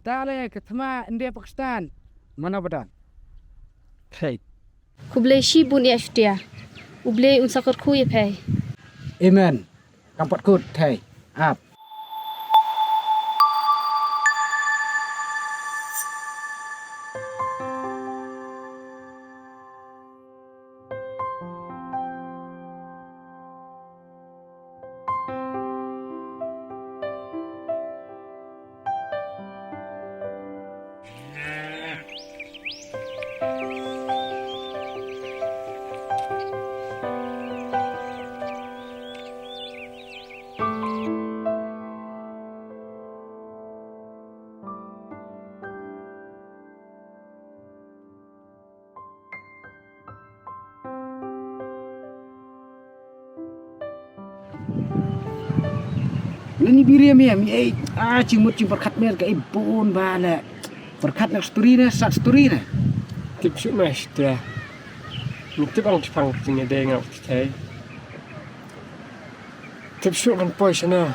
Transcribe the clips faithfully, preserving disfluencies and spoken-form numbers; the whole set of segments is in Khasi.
Tale ka thma India Pakistan. Mano badan. Hey. Khublei shibun ïa Shtia. U Blei un sa kyrkhu ïa phi. Amen. Kam pat kut thei. Ap. Lani biri mi mi ei a chimut chim perkhat mer ka i bun ba le. Perkhat nak sturi ne sak sturi ne. Tip shu ma Shtia. Mi tip ang chipang ching de ngau tithai. Tip shu kan poi shana.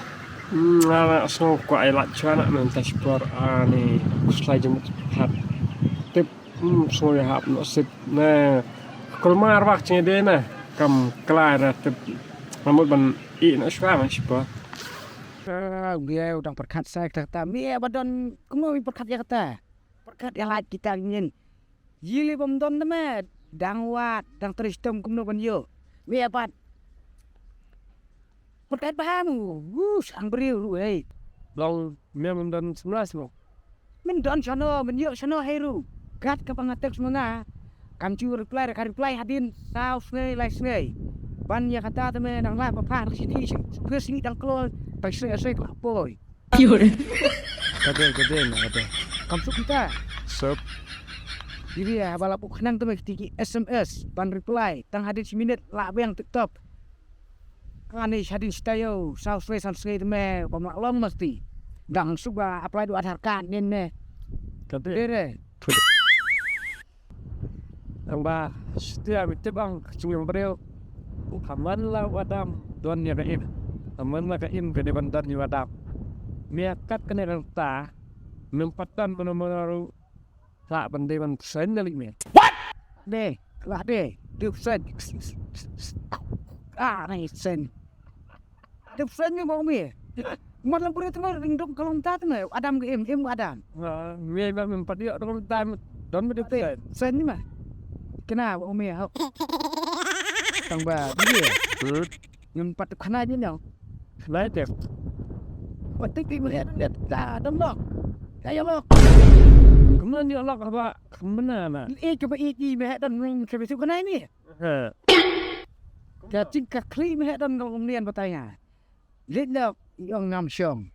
Nga na sngo kwa ai lak chwa na men ta shipor ani kuslai jemut hat. Tip Hmm, sorry hap no sip na. Kulmar bak ching de na. Kam klai na tip. Namut ban i na shwa man shipa. Ngi u dang perkhat sai kata kata. Mi ba don kumno mi perkhat ïa kata. Perkhat ïa lait kita ngin. Yili bam don na me. Dang wat, dang tris tem kumno ban ïoh. Mi apat. Perkhat ba ha mu. Wush, ang briew ruh hei. Long mem don semlas mo. Men don shano, men ïoh shano hei ruh. Kat ka panga text mo na. Kam chu reply, ka reply hadin saw snei lai snei. Ban ïa kata te me nang la pa pha dak siti sing. Ke sini dang kloi. Pai snei snei kloi poi. Kade kade na kade. Kam suk kita. Suk. Diri ya bala puk khnang te me kiti ki S M S ban reply. Tang hadin si minit la beng TikTok. Ani shadin shtayo, saw sway san sway me, bam la long masti. Dang suba apply du Aadhaar card nin ne. Kate. Dere. Ang ba, shtia mi tip ang, kachung yang breu. Kaman la wadam, don ya ka im. Kaman la ka im, kene ban don ya wadam. Mi akat kene rang ta, mem patan mano mano ru, Lah ban dei ban send na lik me. What? Dei, lah dei. Dei send. Ah, ni send. Dei send ni bang me. Mat lam pura tengah ring dong kalong ta tengah. Adam ke im, im Adam. Ha, me ba mem pat ïoh dong ta don me dei send. Send ni mah. Kena bang me. Tang ba dia. Hmm. Ngam pat khana ji nong. Khana te. Pat te pi melihat lihat ta dam lok. Kaya lok. Kemana ni lok apa? Kemana na? Eh, coba iti meh dan nong coba tu khana ni. Ha. Ka ching ka khli meh dan nong nian batai nga. Lit lok yong ngam shong.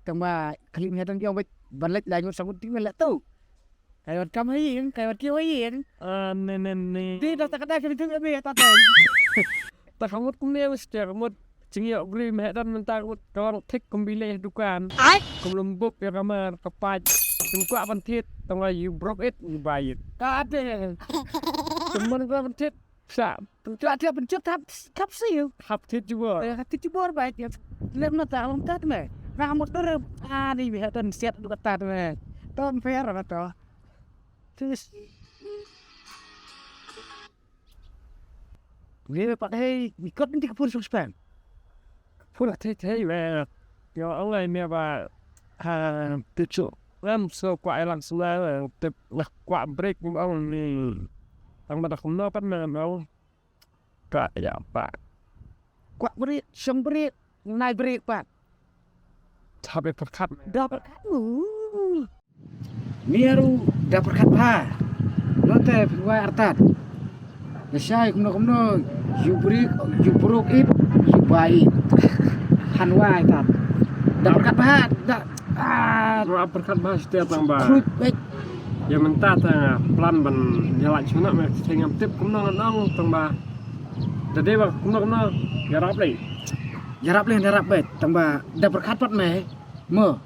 Tang ba khli meh dan yong ban lek lai ngut sangut ti meh lek tu. Kai wat kam ha ïing, kai wat kiew ha ïing. Ah, ne, ne, ne. Di da ta ka da ka bitu ka bi ta ta. Ta ka mut kumne mesti ka mut. Ching ïoh gri meh dan mynta ka mut ka wang thik kum bilei dukan. Ai. Kum lum bup ïa ka mar ka pait. Kum kwah ban thied, tang ba you broke it, you buy it. Ka de. Kum man kwah ban thied. Sa. Pynchut dia pynchut hap hap siu. Hap thit jubor. Eh, hap thit jubor bai dia. Lem na ta long tat me. Nga mut dor ani me hatan siat du tat me. Ton fer na to. Tis. Ngi pat hei ikot nanti ke pun sung span. Pura thei thei me. Yo, ong lai me ba, ha, tip suk. Ngam so kwah ai lang sung lai, tip lah kwah break me ong ni. Tang ba da kumno pat me ong. Ka ya pa. Kwah break, song break, nai break pat. Thabe perkat me. Da perkat mu. Miaru da perkat bha. Note phi wai artat. Da shai kumno kumno. You break, you broke it, you buy it. Han wai tat. Da perkat bha, da. Ah. Ro ap perkat bha stia tang ba. Khrut bek. Ya mynta tang plan ban ya lak chuna me teng am tip kumno ngan ong tang ba. Da dei ba kumno kumno ya rap lei. Ya rap lei, ya rap bek tang ba da perkat pat me. Mo.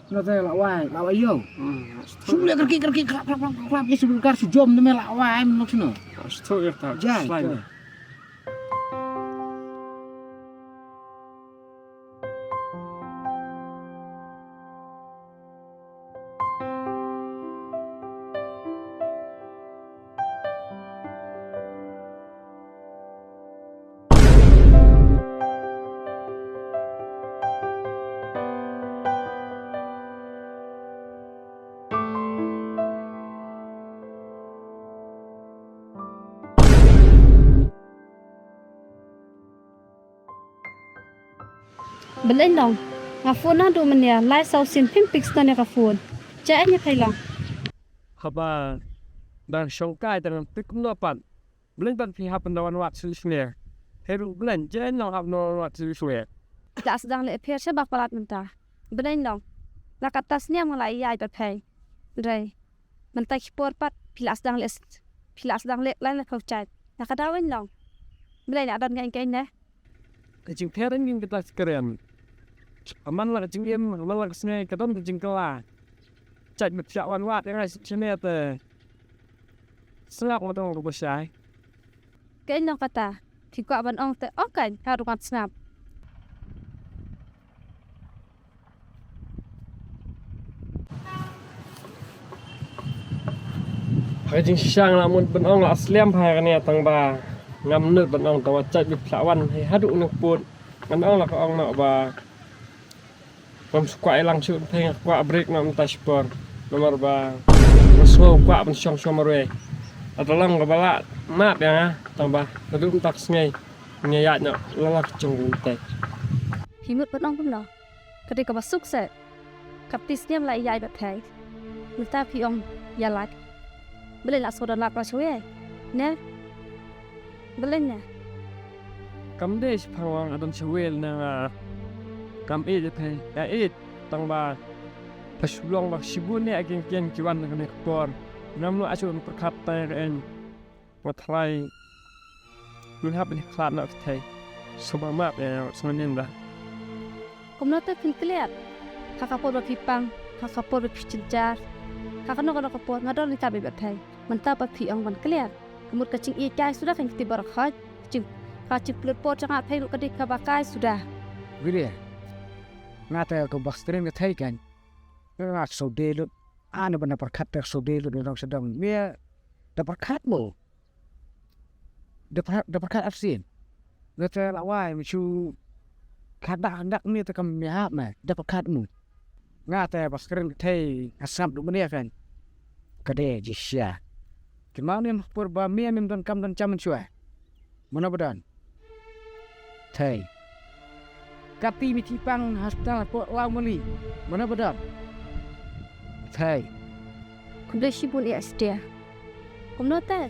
No te la wai, la wai yo. Hmm, sum le kerki kerki klap klap klap klap, isu kar sujom ne me la wai, nok sino. Astu ya ta. Jai, slime. Jai. Balei long? Nga phone naduh mynne lai saw sien phim pick shuh ïa ka phone. Jaiñ ïa phi long. Haba dang shong kai tang pick kumno pat. Balei pat phi hap ban da wan wad shuh shuh ne? Hei ruh balei jaiñ long hap ban wan wad shuh shuh ne? La sdang leh pher sha ba palat mynta. Balei long? La katta snem nga la ïaid bad phi. Hynrei mynta ki por pat phi la sdang leh, phi la sdang leh lai na phew jait. Na ka daw in long. Balei na don ngi kein ne? Ka jingpher ngin kita skren. Aman la ka jingim, aman la ka sngi ka don ka jingkylla. Jait bad phi wan wad ïa nga shisha ne te. Sngap nga dong ruh ba shai. Kein long kata, phi kwah ban ong te ong kein, ha ruh ngan sngap. Ha ka jingshisha nga la mut ban ong la slem ha kane tang ba ngam nud ban ong tang ba jait bad phi la wan hi haduh nang pud. Ngan ong la ka ong noh ba ngam shu kwah ïalang shuh, te nga kwah break noh mynta shipor. Namar ba nga sngew kwah ban shong shuwa marwei. Lada long kaba lah map ïa nga tang ba naduh mynta ka sngi ngi ïaid noh la la ka jong u te. Phi mut ban ong kumno? Ka dei kaba suk seh. Ka phi snem la ïaid bad phi. Mynta phi ong ïa lait. Balei la shu don lad ba shawei ne? Balei ne? Kam dei shaphang ong adon shawei ne nga. Kam ïeit ïa phi, ïa ïeit tang ba phi shu long ba shibun ne ïa kieng kieng ki wan kane ka por. Ngam noh shuh ban pyrkhat te ka eng. Nga tharai ngin hap ban khlad noh ka thei. Sngewbha map ïa nga, sngewbha ïa nga. Kumno te phin klet? Ha ka por ba phi pang, ha ka por ba phi jynjar, ha kano kano ka por nga don ryngkat bad thei. Mynta ba phi ong ban klet, ka mut ka jingïeit kai suda ka kti baroh khoit. Jing, ka jingpynlut por jong nga phi ruh ka dei kaba kai suda. Wire, nga te ka bak string ka thei kan. Nga shu dei lut. Ani ban da pyrkhat te shu dei lut dong sha dong. Mia da pyrkhat mo. Da pyrkhat, da pyrkhat arsien. Nga te la wai mi shu khadak dak mi te kam mi hap me. Da pyrkhat mo. Nga te ba skrin thei nga sngap du mane kan. Ka dei ji sia. Kynmaw ne por ba mi mi don kam don jam shuwa. Mano ba don? Thei. Kati mi ti pang hospital por lau mali. Mano ba don? Thei. Khublei shibun ïa Astia. Kumno te?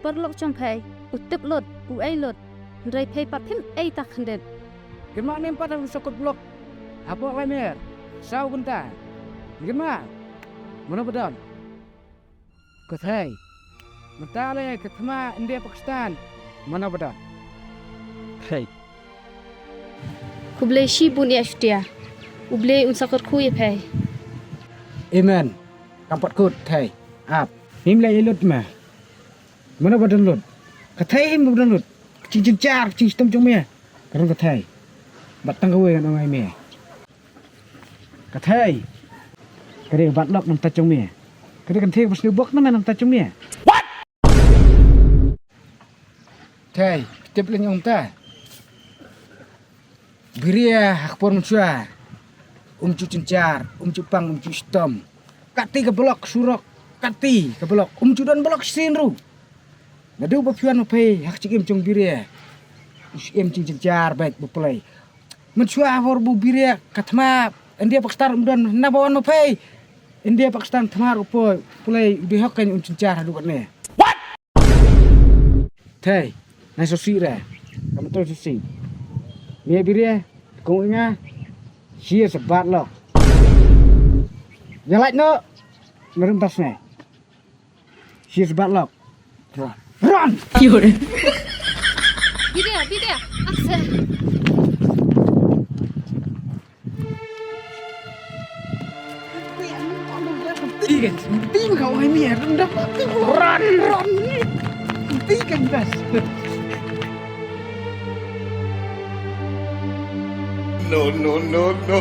Paralok jong phi, u tip lut, u ei lut. Hynrei phi pat phim ei ta khyndiat. Kynmaw ne em pat u sokot blok. Hapoh lai mer. Saw bynta. Kynmaw. Mano ba don? Ka thei. Mynta le ka thma India Pakistan. Mano ba don? Thei. Khublei shibun ïa Astia. U Blei un sa kyrkhu ïa phi. Amen. Kam pat kut thei. Ap. Him le i lut ma. Mano ba don lut? Ka thei him ba don lut. Jing jynjar, jing shitom jong me. Ka don ka thei. Bad tang kawei ngan ong ïa me. Ka thei. Ka dei ka bat lok nangta jong me. Ka dei ka thei ba sniew bok na me nangta jong me. Thei, tip leng ong ta. Biria ha ka por mynshuwa. Um ju jynjar, um ju pang, um ju shitom. Kati ka blok surok, kati ka blok. Um ju don blok shisien ruh. Naduh ba phi wan ma phi ha ka jingim jong biria. U shu im jingjynjar bad ba pynleit. Mynshuwa ha por ba biria ka thma India Pakistan um don, naba wan ma phi. India Pakistan thma ruh poi, pynleit u dei hok kan um jynjar haduh katne. Thei, nai sosi re. Kam to sosi. Ni biria, kong nga. Sia sebat lok. Ïa lait noh. Ngerum tas ne. Sia sebat lok. Run. Run. Biria, biria. Akse. Run, run. No, no, no, no.